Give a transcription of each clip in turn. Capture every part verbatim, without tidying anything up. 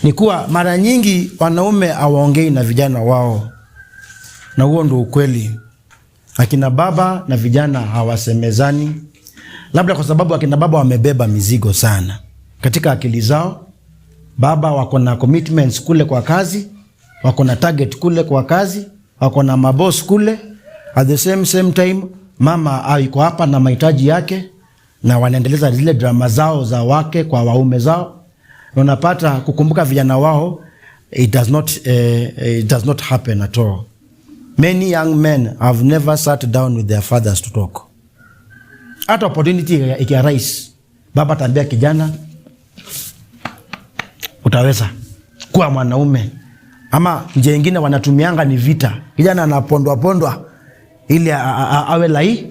ni kuwa mara nyingi wanaume hawaongei na vijana wao, na huo ndo ukweli. Akina baba na vijana hawasemezani, labda kwa sababu akina baba wamebeba mizigo sana katika akili zao. Baba wako na commitments kule kwa kazi, wako na target kule kwa kazi, wako na maboss kule. At the same, same time, mama yuko hapa na mahitaji yake, na wanaendeleza zile drama zao za wake kwa waume zao, na unapata kukumbuka vijana wao, it does not, eh, it does not happen at all. Many young men have never sat down with their fathers to talk. Hata opportunity iki arise, baba ataambia kijana, "Utaweza kuwa mwanaume." Ama njia ingine wanatumianga ni vita. Kijana anapondwa pondwa ili a, a, a, awe lai,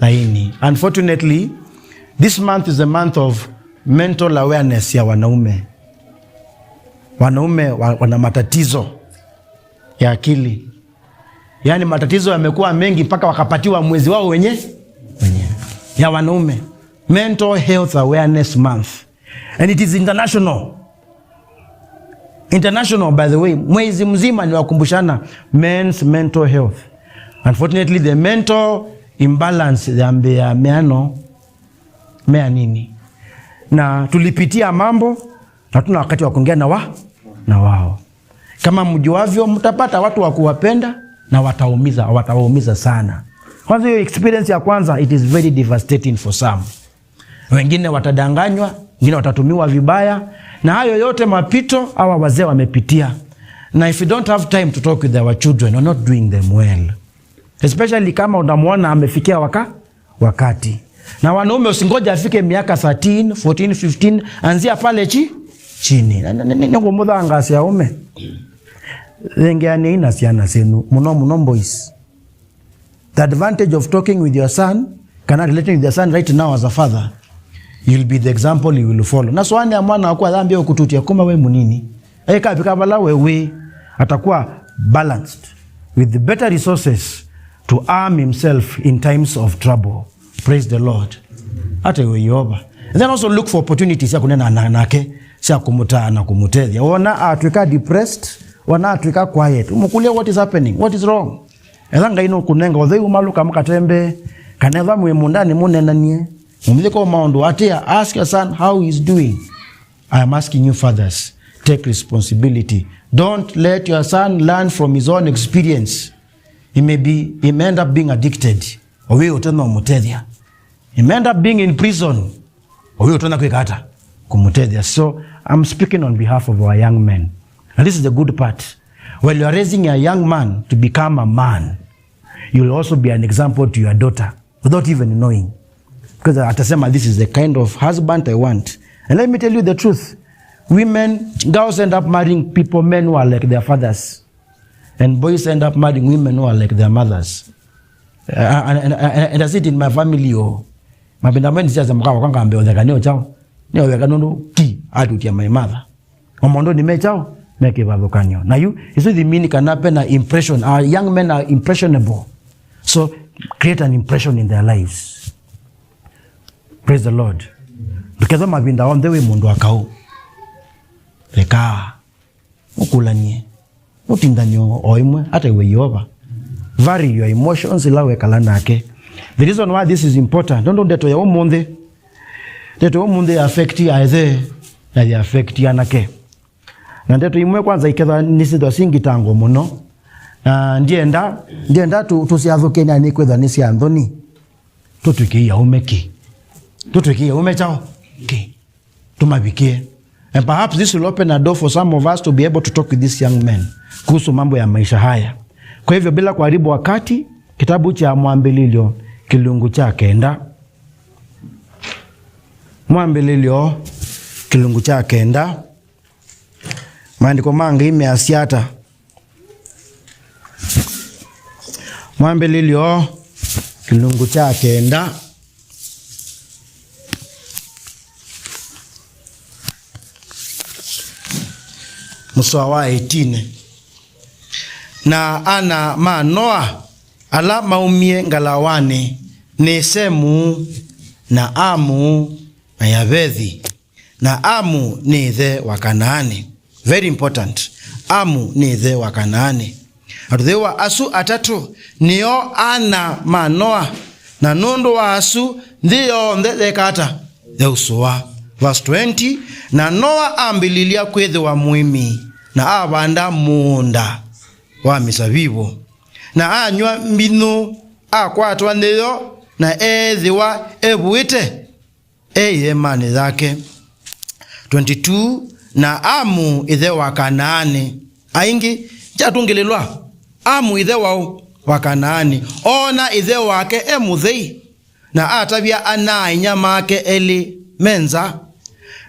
laini. Unfortunately, this month is a month of mental awareness ya wanaume. Wanaume wa, wana matatizo ya akili. Yaani matatizo yamekuwa mengi mpaka wakapatiwa mwezi wao wenye, wenye, ya wanaume. Mental Health Awareness Month. And it is international. International, by the way. Mwezi mzima ni wakumbushana men's mental health. Unfortunately, the mental imbalance yambĩa meano mea nini. Na tulipitia mambo, hatuna wakati wa kuongea na wa, na wao. Kama mjuavyo, mtapata watu wa kuwapenda na wataumiza, watawaumiza sana. Kwanza hiyo experience ya kwanza, it is very devastating for some. Wengine watadanganywa, wengine watatumiwa vibaya, na hayo yote mapito hawa wazee wamepitia. Na if you don't have time to talk with our children, you're not doing them well. Especially kama unamwona amefikia waka, wakati. Na wanaume usingoja afike miaka thirteen, fourteen, fifteen, anzia pale chi, chini. Na, na, na, na, nĩngũmũthangaasya aume. Thengeanĩai na syana syenyu, mũno mũno boys. The advantage of talking with your son, kana relating with your son right now as a father, you'll be the example you will follow. Na sũanĩa mwana waku ayambia ũkũtutya kuma we mũnini. Ekavika vala we wĩ, atakuwa balanced with the better resources to arm himself in times of trouble. Praise the Lord. Ate we Yehova. And then also look for opportunities ya kũneena na, nake, sya kũmũtaa na kũmũtethya. Wona atwĩka depressed, wona atwĩka quiet, ũmũkũlye, "What is happening? What is wrong?" Etha Ngai nũkũnenga ũthei, umalũka mũkatembee, kana etha mwĩ mũndanĩ mũnenanie. Mũmĩthĩko maũndũ atĩa, ask your son how he's doing. I am asking you fathers, take responsibility. Don't let your son learn from his own experience. He may be, he may end up being addicted. Owe ũtena ũmũtethya. He may end up being in prison. Owe ũtena kwĩka ata? Kũmũtethya. So, I'm speaking on behalf of our young men. And this is the good part. While you are raising a young man to become a man, you'll also be an example to your daughter without even knowing. Because atasema, "This is the kind of husband I want." And let me tell you the truth. Women, girls end up marrying people, men who are like their fathers. And boys end up marrying women who are like their mothers. Uh, and, and, and, and I see it in my family, oh. Mapinda mwe nisiasa mkawa kwanga ambe otheka nĩ ochao. Nĩ otheka nũndũ ki atutia my mother. Omondo ni mechao, me kĩvathũkany'o. Na yu, isu thimini kana pena impression. Our young men are impressionable. So, create an impression in their lives. Praise the Lord. Ndũkethwe mavinda onthe wĩ mũndũ wa kaũ. Lekaa. Ũkũlany'e. Ũtindany'e o ĩmwe, ata we Yeova. Vary your emotions ila wekala nake. The reason why this is important, nũndũ ndeto ya ũmũnthĩ, ndeto ya ũmũnthĩ ya affect aĩthe, na ya affect anake. Na ndeto imwe kwanza ikethwa nĩsyĩthwa syĩ ngitango mũno. Na ndienda, ndienda tũ-, tũsyathũkĩe na nĩkwĩthwa nĩ sya nthoni. Tũtw'ĩkĩe aũme ki. Tũtw'ĩkĩe aũme kyaũ? Ki. Tũmavikĩe. And perhaps this will open a door for some of us to be able to talk with these young men kuhusu mambo ya maisha haya. Kwa hivyo, bila kuharibu wakati, kitabu cha Mwambĩlĩlyo kĩlungu kya kenda. Mwambĩlĩlyo kĩlungu kya kenda. Maandĩko ma Ngai measya ata? Mwambĩlĩlyo kĩlungu kya kenda, mũsoa wa eighteen. Na ana ma Noa ala maumie ngalawanĩ nĩ Semu, na Amu, na Yavethi. Na Amu nĩ ĩthe wa Kanaani. Very important. Amu nĩ ĩthe wa Kanaani. Atũthĩwa asu atatũ nĩo ana ma Noa, na nũndũ wa asu nthĩ yonthe yeka ata? Yausũa. Verse twenty, na Noa ambĩlĩlya kwĩthĩwa mũĩmi, na avanda mũũnda wa mĩsavivũ, na anyw'a mbinyu, akwatwa nĩyo, na eethĩwa evuĩte e ĩeemanĩ yake. Twenty-two, na Amu ĩthe wa Kanaani. Aingĩ kyatũngĩlĩlwa, Amu ĩthe wa, wa Kanaani oona ĩthe wake e mũthei, na atavya ana-a-inyia make elĩ me nza.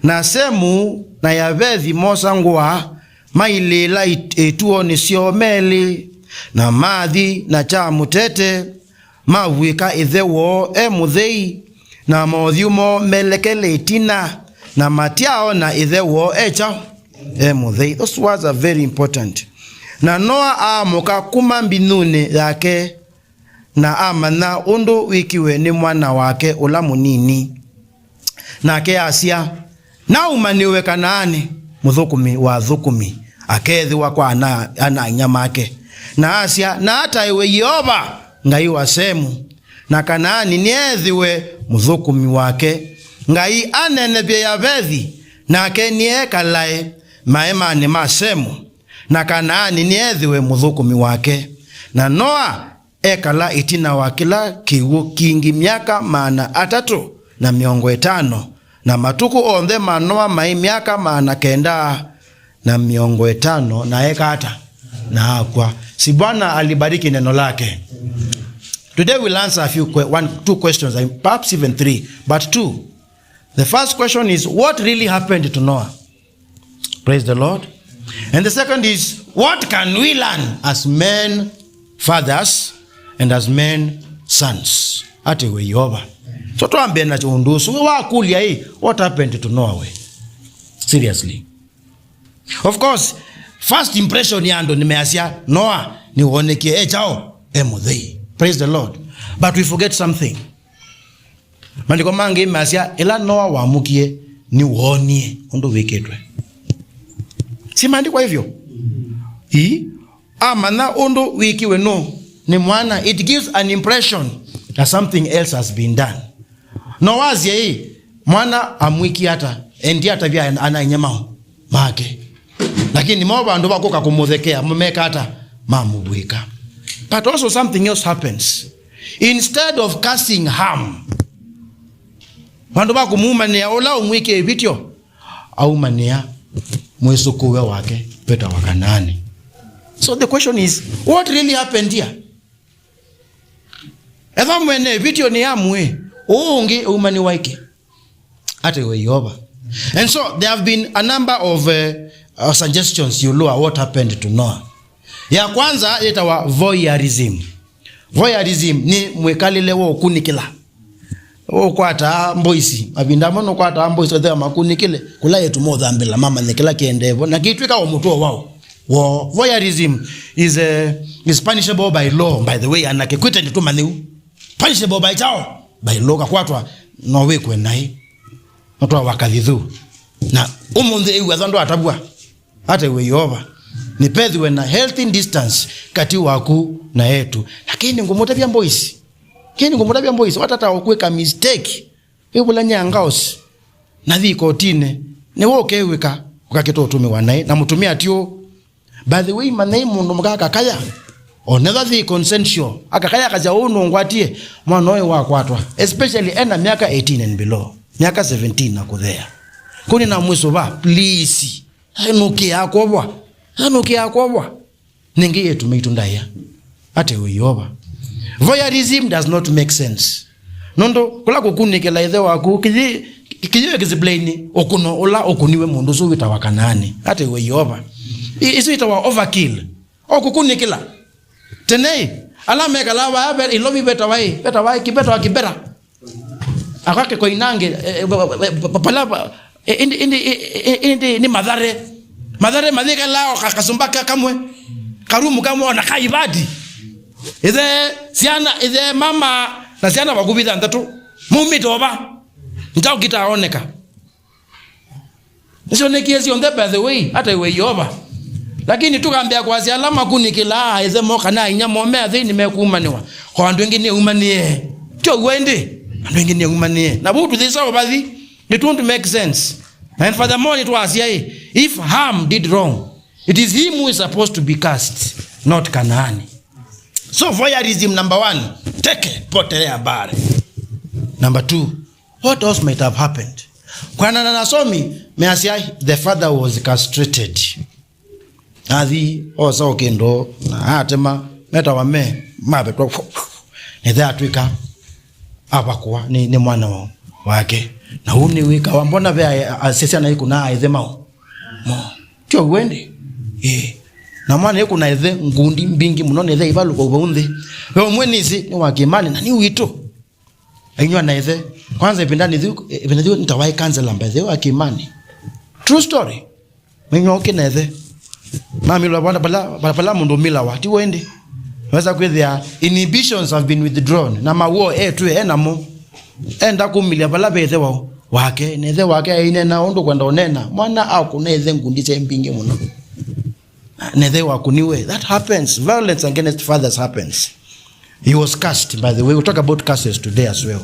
Na Semu na Yavethi mosa ngũa, mailĩĩla it-, ituonĩ syoo melĩ, na mathi na kya mũtete, mavw'ĩka ĩthe woo e mũthei, na mothyũ moo melekele ĩtina, na matyaona ĩthe woo e kyaũ? E mũthei. Those words are very important. Na Noa aamũka kuma mbinyunĩ yake, na amanya ũndũ wĩkiwe nĩ mwana wake ũla mũnini. Nake asya, naumanĩwe Kanaani, mũthũkũmi wa athũkũmi akeethĩwa kwa ana, ana-a-inyia make. Na asya, naataĩwe Yeova, Ngai wa Semu, na Kanaani nĩethĩwe mũthũkũmi wake. Ngai anenevye Yavethi, nake nĩekalae maeemanĩ ma Semu, na Kanaani nĩethĩwe mũthũkũmi wake. Na Noa ekala ĩtina wa kĩla kĩw'ũ kingĩ myaka maana atatũ na mĩongo ĩtano, na matukũ onthe ma Noa maĩ myaka maana kenda na mĩongo ĩtano, na eka ata? Na akw'a. Si Bwana alibariki neno lake. Today we'll answer a few que-, one, two questions, and perhaps even three, but two. The first question is, what really happened to Noah? Praise the Lord. And the second is, what can we learn as men fathers and as men sons? Ate we Yeova. So twambie na ũndũ ũsu. We wakulia, hey, what happened to Noah we? Seriously. Of course, first impression ya andũ nĩmeasya Noah nĩwonekie e kyaũ? E mũthei. Praise the Lord. But we forget something. Maandĩko mangĩ measya ĩla Noa wamũkie, nĩwoonie ũndũ wĩkĩtwe. Si maandĩko hivyo? Ii, amanya ũndũ wĩkiwe nũ? Nĩ mwana. It gives an impression that something else has been done. No wasye ĩ, mwana amwĩkie ata? Endi atavya ana-a-inyia mao make. Lakini mo vandũ va kũka kũmũthekea, mameka ata? Mamũvw'ĩka. But also something else happens. Instead of cursing Ham, vandũ va kũmumanĩa ũla ũmwĩkie ĩvĩtyo, aumanĩa mwĩsũkũũe wake wĩtawa Kanaani. So the question is, what really happened here? Ethwa mwene ĩvĩtyo nĩ Ham ĩ, ũũ ũngĩ aumanĩwa ĩkĩ? Ate we Yeova. And so there have been a number of uh, uh, suggestions ĩũlũ wa what happened to Noah. Ya kwanza yĩtawa voyeurism. Voyeurism nĩ mwĩkalĩle wa ũkunĩkĩla. Ũkwataa mboisi, mavinda amwe nũkwataa mboisi, ũthea makunĩkĩle kũla ĩtu mothambĩla, mamanye kĩla kĩendee vo, na kĩtw'ĩka o mũtũo wao. Wo, voyeurism is, uh, is punishable by law, by the way, anake, kwĩte nĩtũmanyĩu. Punishable by kyaũ? By law, kakwatwa, no wĩkwe naĩ, no twawa kathithu. Na ũmũnthĩ ĩw'a tha ndwatavw'a. Ate we Yeova, nĩpethĩwe na healthy distance katĩ waku na etu. Lakini ngũmũtavya mboisi. Lakini ngũmũtavya mboisi, watata ũkwĩka mistake. Wĩvũlany'a ngaosi. Nathi ikotinĩ. Nĩwe ũkew'ĩka, ũkakĩta ũtũmĩwa naĩ. Na mũtumĩa ti ũũ. By the way, manyai mũndũ mũka akakaya. Onetha thi consensual. Akakaya akasya ũũ nũngwatie. Mwana ũyũ wakwatwa. Especially ena myaka eighteen and below. Myaka seventeen na kũthea. Kũni na mwĩsũva, please. Nũkĩaa kwovwa. Nũkĩaa kwovwa. Nĩngĩ yĩtu maitũ ndaĩa. Ate we Yeova. Voyeurism does not make sense. Nũndũ kũla kũkunĩkĩla ĩthe waku, kĩyĩ, kĩyĩ explain ũkũno ũla ũkũniwe mũndũ ũsu wĩtawa Kanaani. Ate we Yeova. I-, isu itawa overkill. O kũkunĩkĩla. Tenei, ala mekalaa vaa ve-, Ilovi vetawa ĩ, vetawa ĩ, kĩvetawa kĩveta. Akake koinange, eh, ba-, ba-, ba-, ba-, pala ba-, eh, indi, indi, eh, eh, indi, ni Mathare. Mathare mathikala o ka-, kasumba ka-, kamwe. Karumu kamwe ona ka ivati. Ithe, syana, ithe, mama, na syana vakuvĩ thanthatũ. Maumĩte ova. Njaũ kitaoneka. Nĩsyonekie syonthe, by the way, ata iwe Yeova. Lakini tũkambĩa kwasya ala makunĩkĩlaa ĩthe moo kana inyia moo me athei nĩmekumanĩwa. Kwa andũ aingĩ nĩumanĩe. Tyo w'o ĩndĩ? Andũ aingĩ nĩumanĩe. Na vau tũthĩsa ũvathi, it won't make sense. And furthermore, nĩtwasya ĩ, if Ham did wrong, it is him who is supposed to be cursed, not Kanaani. So voyeurism number one, teke, potelea mbali. Number two, what else might have happened? Kwanana na asomi, measya the father was castrated. Athi osa ũkĩndo na atema, metawa me, mavetwa, nĩthe atwĩka avakũa nĩ, nĩ mwana wa, wake. Na ũu nĩwĩkawa, mbona ve a-, a-, asya syana ikũnaa ĩthe mao? Mo. Tyo w'o ĩndĩ? Ĩĩ. Na mwana ĩkũna ĩthe ngundi mbingĩ mũno, na ĩthe ivalũka vau nthĩ. Ve ũmwe nĩsĩ nĩ wa kĩmani na nĩ witũ. Ainywa na ĩthe. Kwanza ĩvindanĩ yĩu, ĩvinda yĩu nĩtawaĩ counselor by the way wa kĩmani. True story. Mainywa ũkĩ na ĩthe. Mamilwa vala, vala, vala, vala mũndũ ũmilawa. Ti w'o ĩndĩ? Wesa kwĩthĩa inhibitions have been withdrawn. Na mawoo etw'e enamo. Enda kumĩlya vala ve ĩthe wao, wake. Na ĩthe wake ainena ũndũ kwenda ũnena. Mwana akũna ĩthe ngundi sya mbingĩ mũno. Na ĩthe wakũniwe. That happens. Violence against fathers happens. He was cursed, by the way. We'll talk about curses today as well.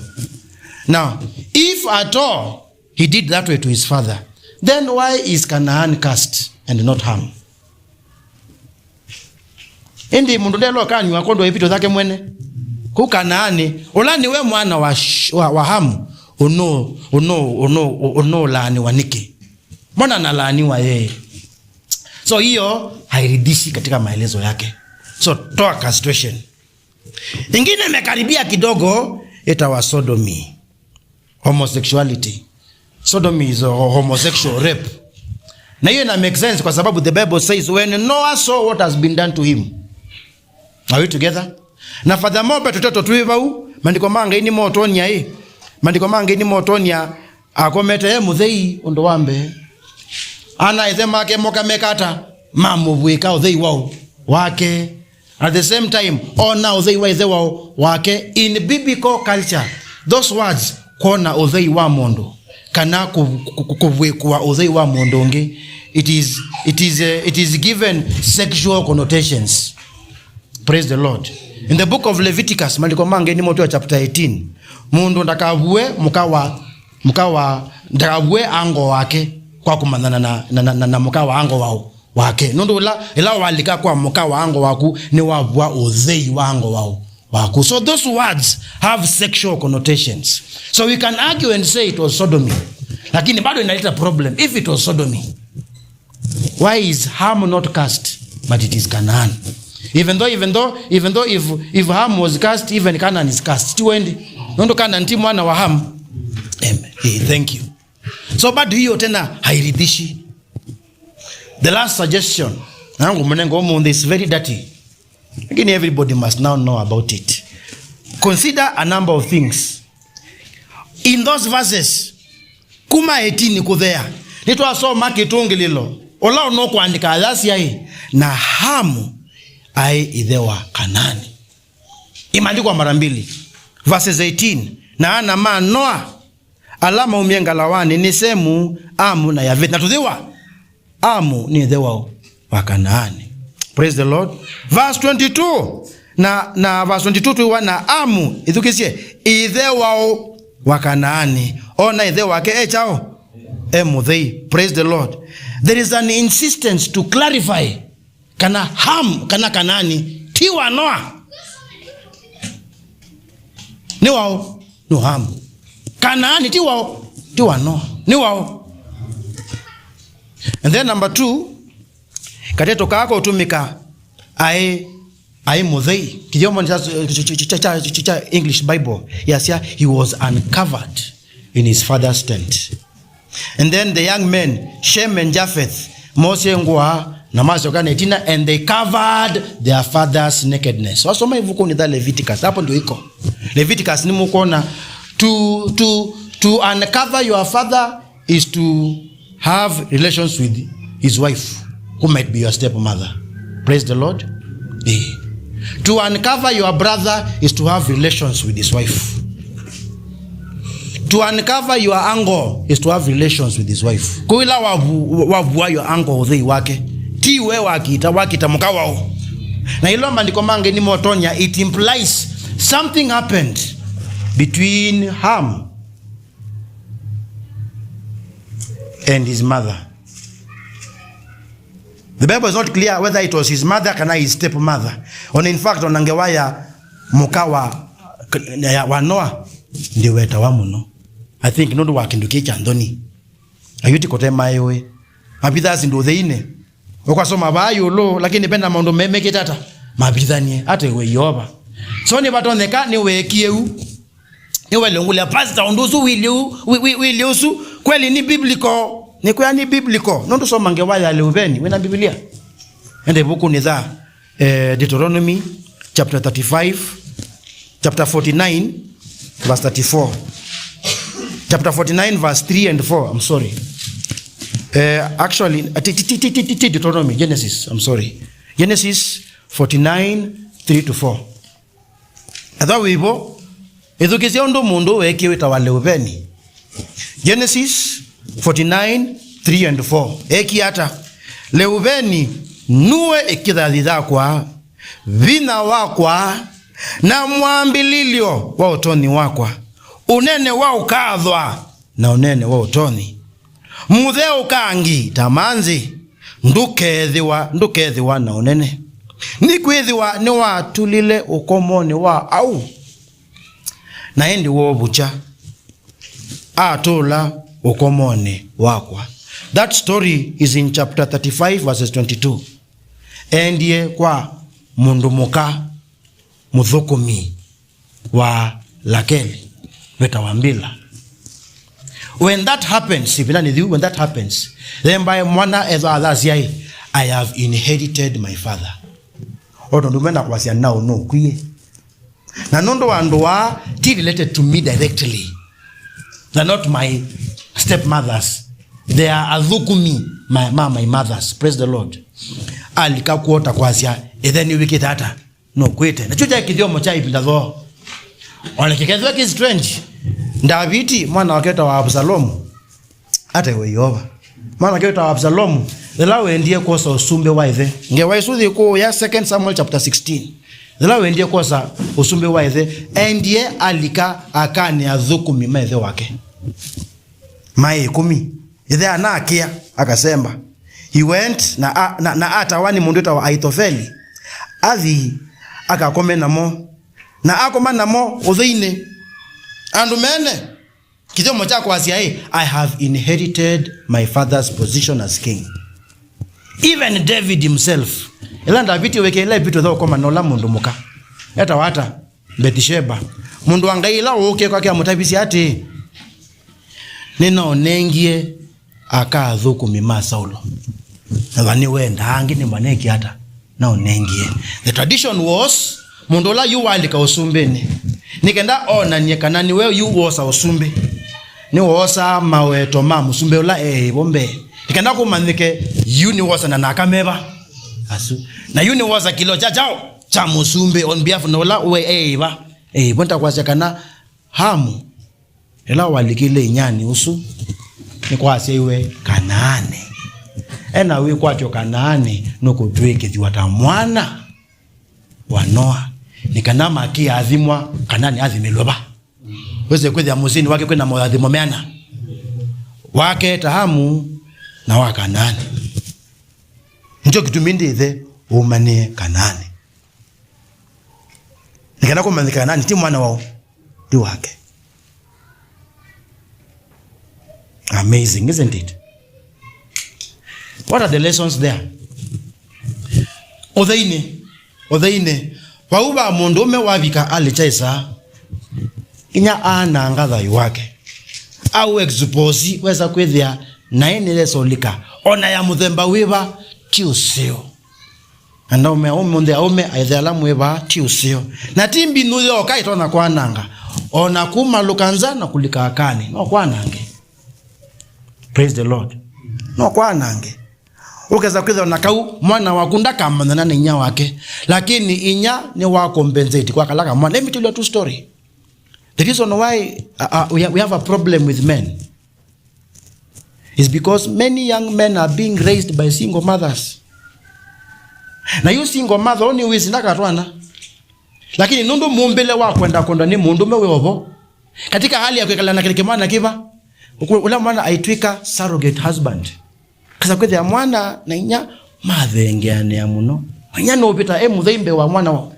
Now, if at all he did that way to his father, then why is Canaan cursed and not Ham? Ĩndĩ mũndũ ndelo kanywa kondo ĩvito yake mwene. Kũ Kanaani, ũla nĩwe mwana wa, sh-, wa, wa Hamu, ũno, ũno, ũno, ũno laaniwa nĩkĩ? Mbona nalaaniwa yeye? So hiyo hairidhishi katika maelezo yake. So toa castration. Ingine imekaribia kidogo, itawa sodomy. Homosexuality. Sodomy is a ho-, homosexual rape. Na hiyo ina make sense kwa sababu the Bible says when Noah saw what has been done to him. Are we together? Na furthermore, pe tũteto twĩ vau, maandĩko ma Ngai nĩmotwonia ĩ. Maandĩko ma Ngai nĩmotwonia akomete e mũthei ũndũ wa mbee. Ana ĩthe make moka meka ata? Mamũvw'ĩka ũthei wao wake. At the same time, ona ũthei wa ĩthe wao wake. In biblical culture, those words, kwona ũthei wa mũndũ, kana kũ-, kũ-, kũ-, kũvw'ĩkwa ũthei wa mũndũ ũngĩ, it is, it is, uh, it is given sexual connotations. Praise the Lord. In the book of Leviticus, maandĩko ma Ngai nĩmotwĩa chapter eighteen, mũndũ ndakavue mũka wa, mũka wa, ndakavue ango wake kwa kũmanyana na, na, na, na, na mũka wa ango wao wake. Nũndũ ĩla, ĩla walika kwa mũka wa ango waku, nĩwavua ũthei wa ango wao waku. So those words have sexual connotations. So we can argue and say it was sodomy. Lakini bado inaleta problem if it was sodomy. Why is Ham not cursed, but it is Canaan? Even though, even though, even though if, if Ham was cursed, even Canaan is cursed. Ti wendi? Nũndũ Canaan ti mwana wa Ham. Amen. Hey, thank you. So bado hiyo tena hairidhishi. The last suggestion nangu mnengo ũmũnthĩ is very dirty. Lakini everybody must now know about it. Consider a number of things. In those verses, kuma eighteen kũthea, nĩtwasoma kĩtũngĩlĩlo. Ũla ũnũkwandĩka ayasya ĩ, na Hamu aĩ ĩthe wa Kanaani. Imeandikwa mara mbili. Verses eighteen, na ana ma Noa ala maumie ngalawanĩ nĩ Semu, Amu na Yaveti. Na tũthĩwa Amu nĩ ĩthe wao wa Kanaani. Praise the Lord. Verse twenty-two. Na, na verse twenty-two twĩwa na Amu, ĩthukĩsye, ĩthe wao wa Kanaani. Ona ĩthe wake e kyaũ? E mũthei. Praise the Lord. There is an insistence to clarify kana Ham, kana Kanaani, ti wa Noa. Nĩ wao? Nĩ wa Hamu. Kanaani ti wao? Ti wa Noa. Nĩ wao? And then number two, kateto kaa kaũtũmĩka aĩ, aĩ mũthei. Kĩthyomo kya, kya, kya, kya English Bible yasya, he was uncovered in his father's tent. And then the young men, Shem and Japheth, mosye ngũa na masyoka na ĩtina, and they covered their father's nakedness. Wasoma ĩvukunĩ tha Leviticus, hapo ndio iko. Leviticus nĩmũkwona, to, to, to uncover your father is to have relations with his wife, who might be your stepmother. Praise the Lord. Eh. To uncover your brother is to have relations with his wife. To uncover your uncle is to have relations with his wife. Kũu ĩla wavu-, wavua your uncle ũthei wake, ti we wakita, wakita mũka wao. Na ĩla maandĩko mangĩ nĩmotonya, it implies something happened between Ham and his mother. The Bible is not clear whether it was his mother kana his stepmother. Ona in fact, ona ngewa ya mũka wa, ya, wa Noa, ndiwetawa mũno. I think nũndũ wa kĩndũ kĩ kya nthoni. Ayuti kote maĩwe. Mavitha sindu thĩinĩ. Ũkwasoma vaa ĩũlũ, lakini pena maũndũ memekĩte ata? Mavithanie. Ate we Yeova. So nĩvatonyeka nĩweekie u. Nĩwelũngũlya, "Pastor, ũndũ ũsu wĩlĩ ũ-, wĩ-, wĩ-, wĩlĩ ũsu, kweli ni biblical?" Nĩkwĩa ni biblical. Nũndũ soma ngewa ya Leuveni, wĩna Biblia? Enda ĩvukunĩ tha, eh, Deuteronomy chapter thirty-five, chapter forty-nine, verse thirty-four. Chapter forty-nine, verse three and four, I'm sorry. Eh, actually, ti, ti, ti Deuteronomy, Genesis, I'm sorry. Genesis forty-nine, three to four. Ethwa wĩvo, ĩthukĩsya ũndũ mũndũ weekie wĩtawa Leuveni. Genesis forty-nine, three and four. Eekie ata? Leuveni, nuwe ĩkĩthathi yakwa, vinya wakwa, na mwambĩlĩlyo wa ũtonyi wakwa, ũnene wa ũkathwa na ũnene wa ũtonyi, mũtheũkangi ta manzĩ, ndũkethĩwa, ndũkethĩwa na ũnene, nĩkwĩthĩwa nĩwatulile ũkomonĩ wa au, na ĩndĩ woovukya, atũla ũkomonĩ wakwa. That story is in chapter thirty-five, verses twenty-two. Endie kwa mũndũ mũka mũthũkũmi wa Lakeli, wĩtawa Bila. When that happens, ĩvindanĩ yĩu, when that happens, then by mwana ethwa athasya, "I have inherited my father." O tondũ mena kwasya nao nũkwie. Na nũndũ wa andũ aa, ti related to me directly. They're not my stepmothers. They are athũkũmi, my, ma, my mothers. Praise the Lord. Alika kwota kwasya, "Ĩthe nĩwĩkĩte ata?" Nũkwĩte. Na kyu kyaĩ kĩthyomo kya ĩvinda thoo. Ona kĩkethwa kĩ strange. Ndaviti, mwana wake wĩtawa Absalomu, atewe Yeova. Mwana wake wĩtawa Absalomu, yĩla wendie kwosa ũsumbĩ wa ĩthe. Ngewa ĩsu yĩ kũũ ya Second Samuel chapter sixteen. Yĩla wendie kwosa ũsumbĩ wa ĩthe, endie alika akanĩ athũkũmi ma ĩthe wake. Maĩ ĩkũmi. Ĩthe anakĩa, akasemba. He went, na, a, na, na atawa nĩ mũndũ wĩtawa Aitofeli. Athi, akakome namo. Na akoma namo ũtheinĩ. Andũ mene. Kĩthyomo kya kwasya, "Ĩ, I have inherited my father's position as king." Even David himself. Ĩla Ndaviti wĩkĩile vitu tha ũkoma na ũla mũndũ mũka. Etawa ata? Bathsheba. Mũndũ wa Ngai ĩla ũũkie kwake amũtavisye atĩĩ, "Nĩnaũnengie aka athũkũmi ma Saulo." Na va nĩwendaa angĩ nĩmaneki ata? Naũnengie. The tradition was, mũndũ ũla yu walika ũsumbĩnĩ, nĩ kenda onanie kana nĩwe yu wosa ũsumbĩ, nĩwoosaa maweto ma mũsumbĩ ũla eĩvo mbee, nĩ kenda kũmanyĩke yu nĩwosana na aka meva asu. Na yu nĩwosa kĩlĩo kya kyaũ? Kya mũsumbĩ on behalf na ũla we eĩva. Eĩvo. Nĩtakwasya kana Hamu, ĩla walikile inyanĩ ũsu, nĩkwasyaiwe Kanaanĩ. Ena wĩkwatyo Kanaanĩ nũkũtw'ĩkĩthw'a ta mwana wa Noa, nĩ kana makĩathimwa, Kanaanĩ athimĩlwe va? Wĩsĩ kwĩthĩa mũsyĩnĩ wake kwĩna moathimo meana, wake ta Hamu na wa Kanaanĩ. Nĩkyo kĩtumi ndĩthe ũmanĩe Kanaanĩ. Nĩ kana kũmanyĩka Kanaanĩ ti mwana wao, ti wake. Amazing, isn't it? What are the lessons there? Ũtheinĩ, ũtheinĩ, vau va mũndũũme wavika alĩkya ĩsaa, inya aananga thayũ wake. Au expose wesa kwĩthĩa naĩ nĩyesa ũlika, ona ya mũthemba wĩva ti ũseo. Andaume aũme, ũnthĩ aũme, aĩthe ala mwĩ vaa, ti ũseo. Na ti mbinyu yoka ĩtonya kwananga. O na kumalũka nza na kũlika akanĩ, no kwanange. Praise the Lord. No kwanange. Ũkesa kwĩthĩwa na kau, mwana waku ndakamanyana na inya wake. Lakini inya nĩ wa compensate kwa kala kamwana. Let me tell you a true story. The reason why, uh, uh, we, we have a problem with men is because many young men are being raised by single mothers. Na yu single mother ũũ nĩwĩsĩ ndakatwana. Lakini nũndũ mũmbĩle wa kwenda kwendwa nĩ mũndũme wĩ ovo, katika hali ya kwĩkala na kĩmwana kĩva, ũkũ-, ũla mwana aitwĩka surrogate husband. Kesa kwĩthĩa mwana na inya mathengeanĩa mũno. Na inya nũvĩta e mũthei mbee wa mwana wa-,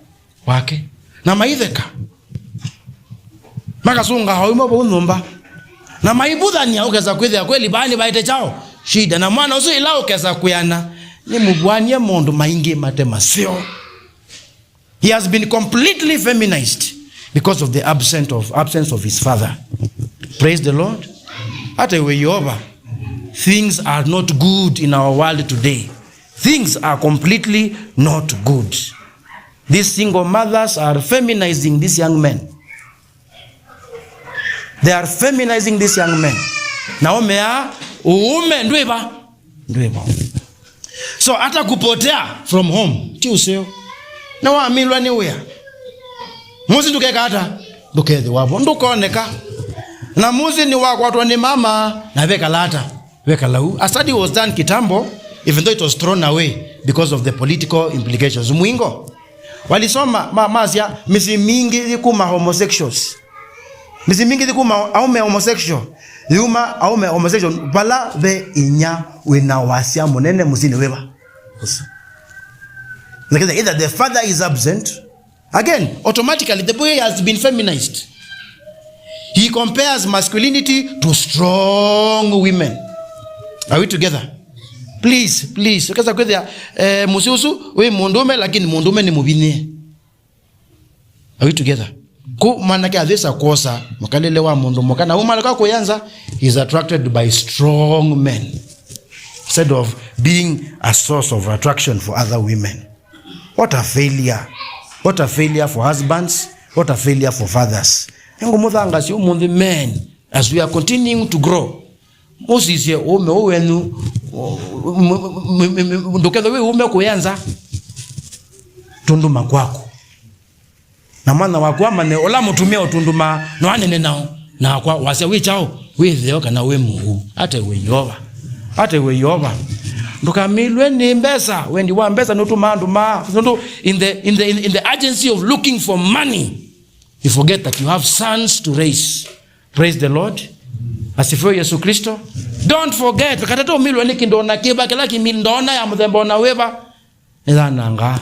wake. Na maitheka. Makasunga o imwe vau nyũmba. Na maivuthany'a, ũkesa kwĩthĩa kweli vaa nĩvaĩte kyaũ? Shida. Na mwana ũsu ĩla ũkesa kwĩana, nĩmũvuanie maũndũ maingĩ mate maseo. He has been completely feminized because of the absent of, absence of his father. Praise the Lord. Hata iwe Yeova, things are not good in our world today. Things are completely not good. These single mothers are feminizing these young men. They are feminizing these young men. Na ũmea, uume ndwĩva? Ndwĩva. So hata kupotea from home, ti ũseo. Na wamilwa nĩ wĩa. Mũsyĩ ndũkeka ata? Ndũkethĩwa vo. Ndũkoneka. Na mũsyĩ nĩwakwatwa nĩ mama, na vekala ata? Vekala u. A study was done kitambo, even though it was thrown away because of the political implications. Mwingo. Walisoma ma-, masya mĩsyĩ mingĩ yĩkuma homosexuals. Mĩsyĩ mingĩ yĩkuma aume homosexual. Yuma aume homosexual vala ve inya wĩna wasya mũnene mũsyĩnĩ wĩva? Ũsu. Lakini either the father is absent, again, automatically the boy has been feminized. He compares masculinity to strong women. Are we together? Please, please. Ũkesa kwĩthĩa, eh, mũsyĩ ũsu wĩ mũndũme, lakini mũndũme nĩ mũvinyĩe. Are we together? Ku mwanake athĩsa kwosa mũkalĩle wa mũndũ mũka, na umalika kũyanza, he is attracted by strong men instead of being a source of attraction for other women. What a failure. What a failure for husbands. What a failure for fathers. Nĩngũmũthangasya ũmũnthĩ, men, as we are continuing to grow, mũsisye ũme ũũ wenyu, ndũkethwe wĩ ũme kũya nza. Tũndũma kwaku. Na mwana waku amanye ũla mũtumĩa ũtũndũmaa, no anene nao. Nakwa wasya wĩ kyaũ? Wĩ theo kana wĩ mũu? Ata iwe Yeova. Ata iwe Yeova. Ndũkamĩlwe nĩ mbesa. Wendi wa mbesa nũtumaa andũ ma, nũndũ in the, in the, in, in the urgency of looking for money, you forget that you have sons to raise. Praise the Lord. Asifiwe Yesu Kristo. Don't forget. Katata ũmilwe nĩ kĩndũ ona kĩva, kĩla kĩmili ndona ya mũthemba ona wĩva. Nĩyananga.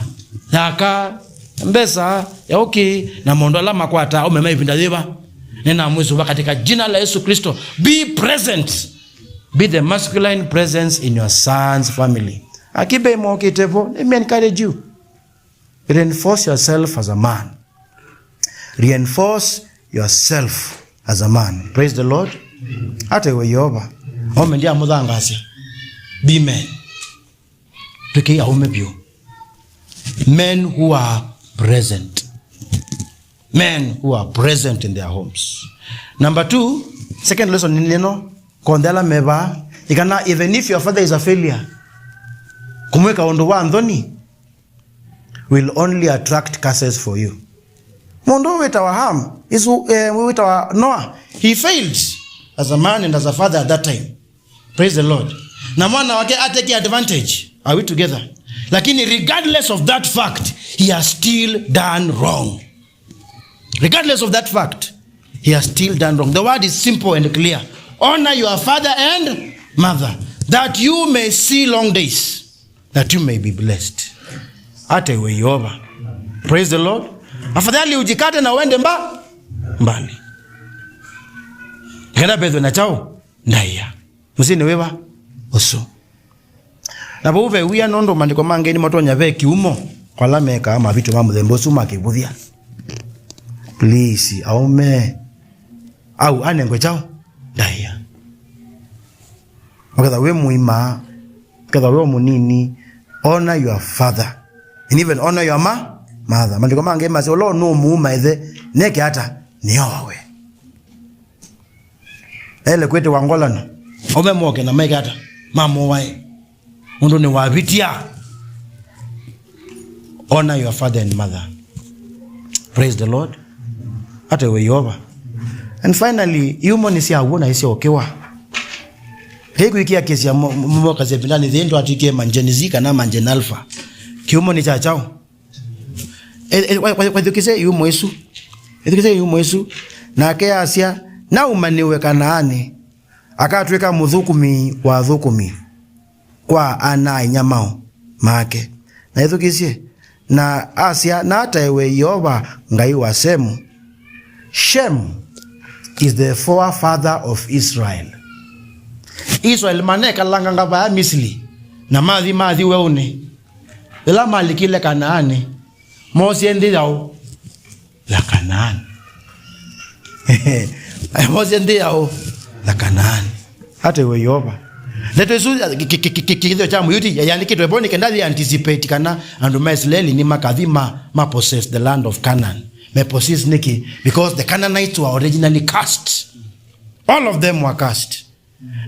Yaka. Mbesa. Ya okay. Na maũndũ ala makwataa aũme ma ĩvinda yĩva. Nĩnamwĩsũva katika jina la Yesu Kristo. Be present. Be the masculine presence in your son's family. Akibei mokite vo. Let me encourage you. Reinforce yourself as a man. Reinforce yourself as a man. Praise the Lord. Ata iwe Yeova. Ome ndia mũthangasya. Be men. Twĩkei aũme vyũ. Men who are present. Men who are present in their homes. Number two, second lesson nĩ ĩno. Konthe ala mevaa. Ikana, even if your father is a failure, kũmwĩka ũndũ wa nthoni will only attract curses for you. Mũndũ wĩtawa Ham, is, eh, wĩtawa Noah, he failed as a man and as a father at that time. Praise the Lord. Na mwana wake ateke advantage. Are we together? Lakini regardless of that fact, he has still done wrong. Regardless of that fact, he has still done wrong. The word is simple and clear. Honor your father and mother, that you may see long days, that you may be blessed. Ata iwe Yeova. Praise the Lord. Afadhali ujikate na uende mba-, mbali. Kenda bethwe na chao, ndaia. Mũsyĩnĩ wĩva ũsu? Na vau ve wia, nũndũ maandĩko ma Ngai nĩmatonya ve kĩumo kwa ala mekaa mavĩtyo ma mũthemba ũsu ma kĩvũthya. Please, aũme, au anengwe kyaũ? Ndaĩa. Ũketha wĩ mũima, ũketha wĩ o mũnini, honor your father. And even honor your ma-, mother. Maandĩko ma Ngai masya, ũla ũnũũmũuma ĩthe, neke ata? Nĩoawe. Ele kwĩtĩwa ngolano. Aũme moke na meke ata? Mamũae. Mũndũ nĩwavĩtya. Honor your father and mother. Praise the Lord. Ata we Yeova. And finally, iumo nĩ sya w'o na isyaũkĩwa. Ĩĩ kwĩkĩa kĩsya mo-, mo-, mokasya ĩvindanĩ yĩĩ ndwatw'ĩkie ma Gen Z kana ma Gen Alpha. Kĩumo nĩ kya kyaũ? E-, e-, wa-, wa-, wathukĩsye iumo isu. Ĩthukĩsye iumo isu. Nake asya, "Naumanĩwe Kanaanĩ, akatw'ĩka mũthũkũmi wa athũkũmi kwa ana-a-inyia mao make." Na ĩthukĩsye, na asya, "Nataĩwe Yeova, Ngai wa Shemu." Shem is the forefather of Israel. Israel manekalanganga vaya Misili, na mathi, mathi weũnĩ. Yĩla malikile Kanaanĩ, moosie nthĩ yaũ? Ya Kanaanĩ. Moosie nthĩ yaũ? Ya Kanaanĩ. Ata iwe Yeova. Ndeto isu, ki-, ki-, ki-, ki-, kĩthĩo kya Mũyuti, ya-, yandĩkĩtwe vo nĩ kenda yĩ anticipate kana andũ ma Isilaeli nĩ makathi ma, ma possess the land of Canaan. Me possess nĩkĩ? Because the Canaanites were originally cursed. All of them were cursed.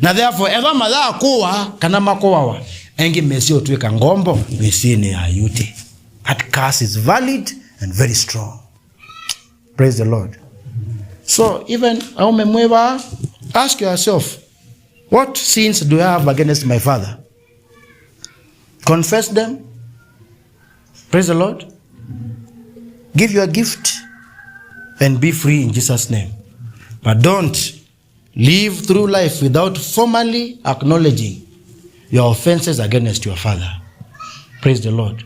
Na therefore, ethwa mayakũwa kana makũawa, engĩ mesĩ ũtw'ĩka ngombo mĩsyĩnĩ ya Ayuti. That curse is valid and very strong. Praise the Lord. So, even aume mwĩva, ask yourself, "What sins do I have against my father?" Confess them. Praise the Lord. Give your gift and be free in Jesus' name. But don't live through life without formally acknowledging your offenses against your father. Praise the Lord.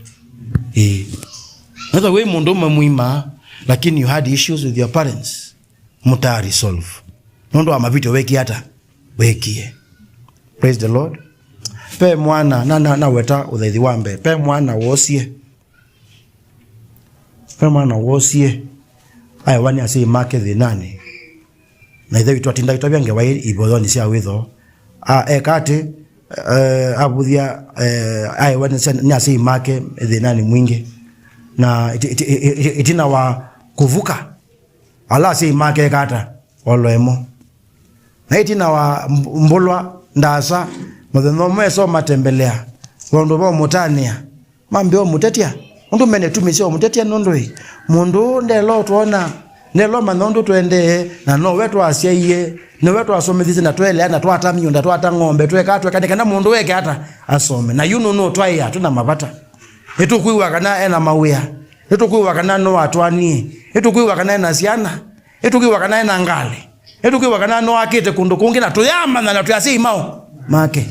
Eh. Nĩtha wĩ mũndũ ũmwe mũima, lakini you had issues with your parents. Mũta resolve. Nũndũ wa mavĩtyo wekie ata? Wekie. Praise the Lord. Pe mwana, na, na, naweta ũthaithi wa mbee. Pe mwana wosie. Pe mwana wosie. Aewa nĩ asyai make thĩnanĩ. Na Ĩthe witũ atinda aitavya ngewa ii ivoyonĩ sya wĩtho. A, eka atĩ, eh, avũthya, eh, aewa nĩ sya-, nĩ asyai make thĩnanĩ mwingĩ. Na ĩti-, ĩti-, ĩti-, ĩtina wa kũvuka, ala asyai make eka ata? Oloemo. Na ĩtina wa mb-, mbũlwa ndaasa, mũthenya ũmwe esa ũmatembelea, vandũ va ũmũtanĩa. Mambĩa ũmũtetya, ũndũ mene tumi sya ũmũtetya nũndũ ĩ, mũndũ ũũ ndelo twona, ndelo manya ũndũ tũendee, na nowe twasyaie, nowe twasomethisye na twelea na twata mĩũnda, twata ng'ombe, tweka, tweka, nĩ kana mũndũ eke ata? Asome. Na yu nũnũtwaĩa, twĩ na mavata. Nĩtũkwĩw'a kana ena mawĩa. Nĩtũkwĩw'a kana nĩwatwanie. Nĩtũkwĩw'a kana ena syana. Nĩtũkwĩw'a kana ena ngalĩ. Nĩtũkwĩw'a kana nĩwakĩte kũndũ kũngĩ, na tũyamanya na twĩ asyai mao make.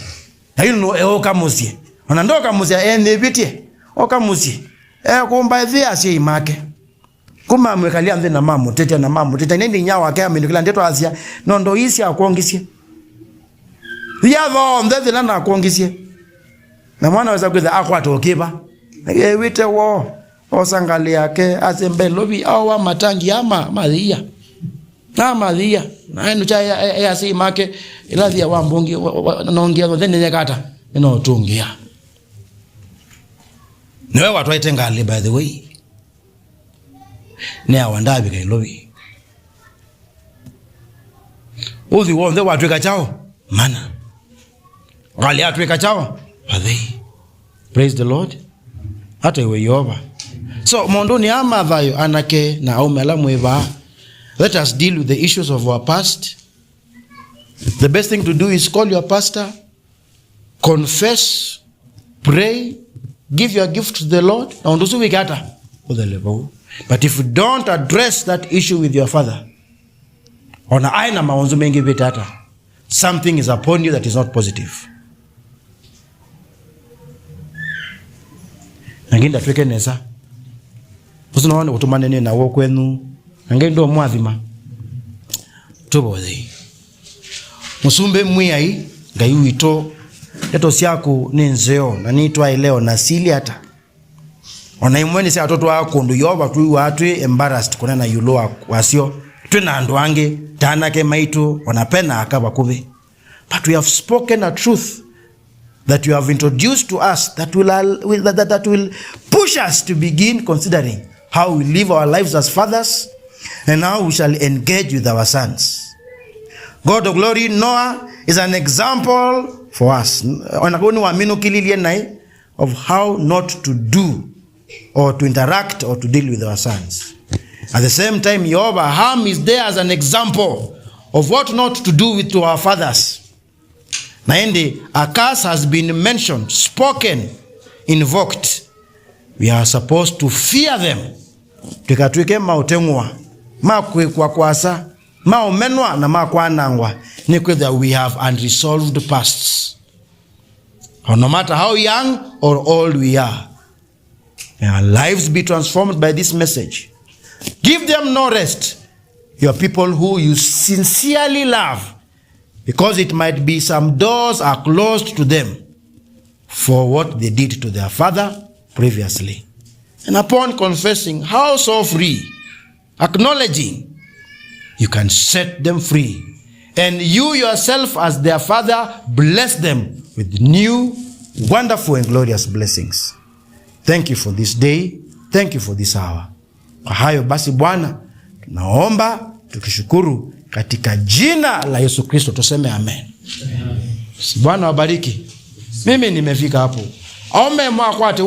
Na yu nũ eũka mũsyĩ. Ona ndoka mũsyĩ enĩvĩtye. Oka mũsyĩ. Ekũmba ĩthĩ asyai make. Kuma amwĩkalya nthĩ na mamũtetya, na mamũtetya. Nĩ inyia wake amĩndũkĩla ndeto asya, "Nondo ii syakwongisye. Ia thonthe thĩna nakwongisye." Na mwana wesa kwĩtha akwata ũkĩva. Ewĩte woo. Osa ngalĩ yake, asembe lovi, aoa matangi ama mathia. Na mathia. Na enu cha ya, ya, ya si make, ĩla thia wa mbungi, wa, wa, nongia thonthe nĩnyekata. Nĩno ũtũngĩa. Nĩwe watwaĩte ngalĩ, by the way. Nĩawa ndavika Ilovi. Ũthi w'onthe watw'ĩka kyaũ? Mana. Ngalĩ yatw'ĩka kyaũ? Vathei. Praise the Lord. Ata iwe Yeova. So, maũndũnĩ aa ma thayũ, anake na aume ala mwĩ vaa, let us deal with the issues of our past. The best thing to do is call your pastor, confess, pray, give your gift to the Lord, na ũndũ ũsu wĩke ata? Ũthele vau. But if you don't address that issue with your father, ona aĩ na maũnzũ mengĩvĩte ata, something is upon you that is not positive. Na Ngai ndatw'ĩke nesa. Ũsu no nĩ kũtũmane nĩ na w'o kwenyu. Na Ngai ndũmwathima. Tũvoyei. Mũsumbĩ Mwĩai, Ngai witũ, ndeto syaku nĩ nzeo na nĩtwaĩle o na silĩ ata. O na imwe nĩsyatũtwaa kũndũ Yeova twĩw'aa twĩ embarrassed kũneena ĩũlũ wa, wasyo twĩ na andũ angĩ, ta anake maitũ, o na pe na aka vakuvĩ. But we have spoken a truth that you have introduced to us that will al-, will, that, that, that will push us to begin considering how we live our lives as fathers and how we shall engage with our sons. God of glory, Noah is an example for us. Ona kau nĩwaminũkĩlilye naĩ of how not to do or to interact or to deal with our sons. At the same time, Yehovah Ham is there as an example of what not to do with to our fathers. Na ĩndĩ, a curse has been mentioned, spoken, invoked. We are supposed to fear them. Tũikatw'ĩke ma ũteng'ũa, ma kwĩkwa kwasa, ma ũmenwa na ma kwanangwa, nĩkwĩthĩwa we have unresolved pasts. Or no matter how young or old we are, may our lives be transformed by this message. Give them no rest, your people who you sincerely love, because it might be some doors are closed to them for what they did to their father previously. And upon confessing, how so free, acknowledging, you can set them free. And you yourself, as their father, bless them with new, wonderful, and glorious blessings. Thank you for this day. Thank you for this hour. Kwa hayo basi, Bwana, tunaomba tukishukuru katika jina la Yesu Kristo, tuseme amen. Bwana wabariki. Mimi nimefika hapo. Aume mwakwate